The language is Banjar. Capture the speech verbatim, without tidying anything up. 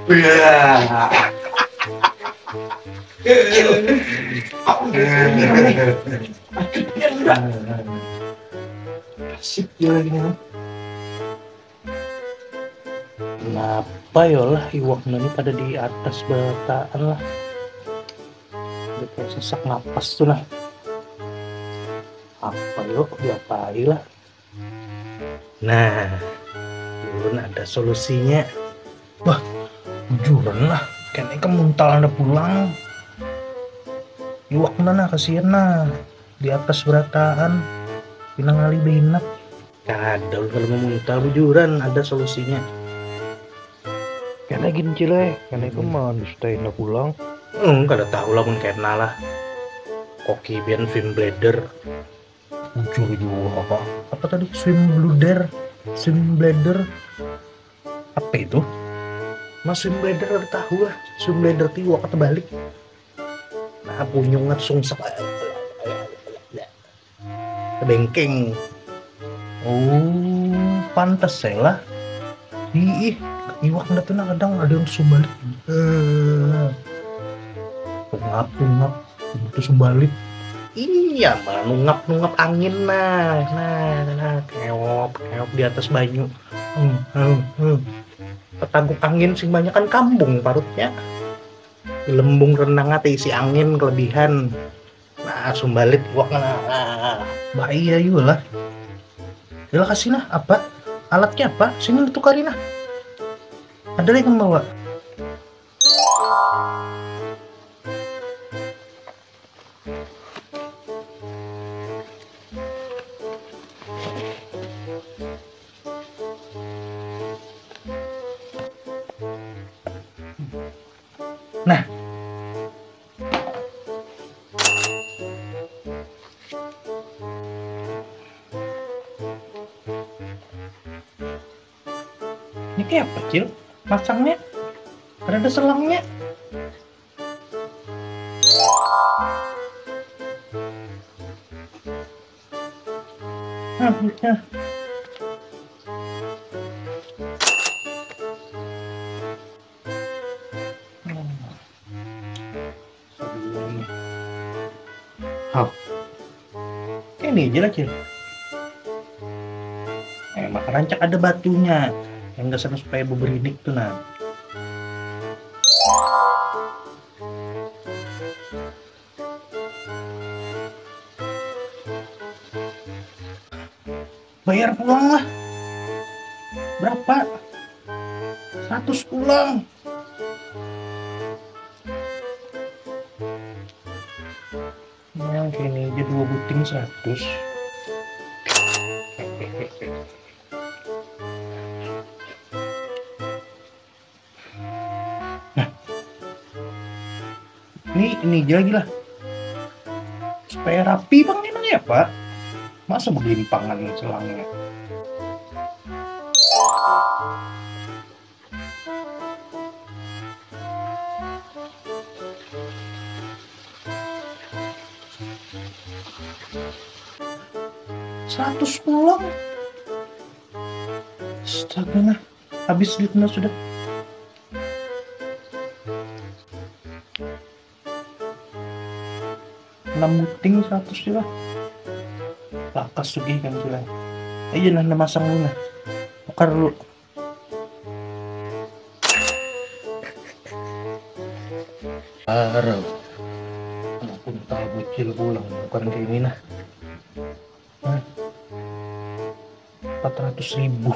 Asik ya ini. Kenapa ya lah iwaknya ini pada di atas berataan lah? Udah kayak sesak napas tuh nah. Apa yuk diapai lah? Nah, ulun ada solusinya. Wah, bujuran lah, kena ikam muntal anda pulang. Iwaknya nah, kasihan nah, di atas berataan, pinang ngalih bainap. Kada, ulun kada memuntal, bujuran ada solusinya. Kena gin cile, kena ikam mandustai anda pulang. Hmm, kada tahu lah mun kena lah. Koki bian swim bladder. Bujur jua apa? Apa tadi? Swim bluder, swim bladder. Apa itu? Mas, swim bladder ada tahu lah. Swim bladder ti iwak terbalik. Nah, punyung ngat sungsep. Bengkeng. Oh, pantas saya lah. Ih, iwak nda tuh nah kadang ada yang sumbalit. Eh, tungap, tungap. Itu sumbalit. Iya, mah nungap-nungap angin nah. Nah, nah, nah. Keop, keop di atas banyu. Hmm, hmm, hmm. Tetaguk angin sing banyak kan kambung parutnya. Lembung renang ati isi angin kelebihan. Nah, sumbalit iwak nah. Nah, nah. Bahaya juga lah. Yalah kasih nah, apa? Alatnya apa? Sini tukari nah. Ada lagi yang bawa. Nah. Ini kayak apa, Cil? Masangnya? Ada, ada selangnya. Nah, nah. Hah. Kayak ini aja lah, Cil. Eh, maka rancak ada batunya. Yang dasarnya supaya beberinik tuh, nah. Bayar pulang lah. Berapa? Seratus pulang. Yang kini aja dua buting seratus. Nah. Ini, ini aja lagi lah. Supaya rapi bang ini ya, Pak. Masa begelimpangan selangnya? Seratus pulang. Astaga, nah. Habis duitnya sudah. Enam buting seratus juga. Lakas sugih kan, Cil. Ayo nah, nah, masang dulu nah. Tukar dulu. Arau. Anak untal bocil pulang, tukar kayak ini nah. Hah? Empat ratus ribu.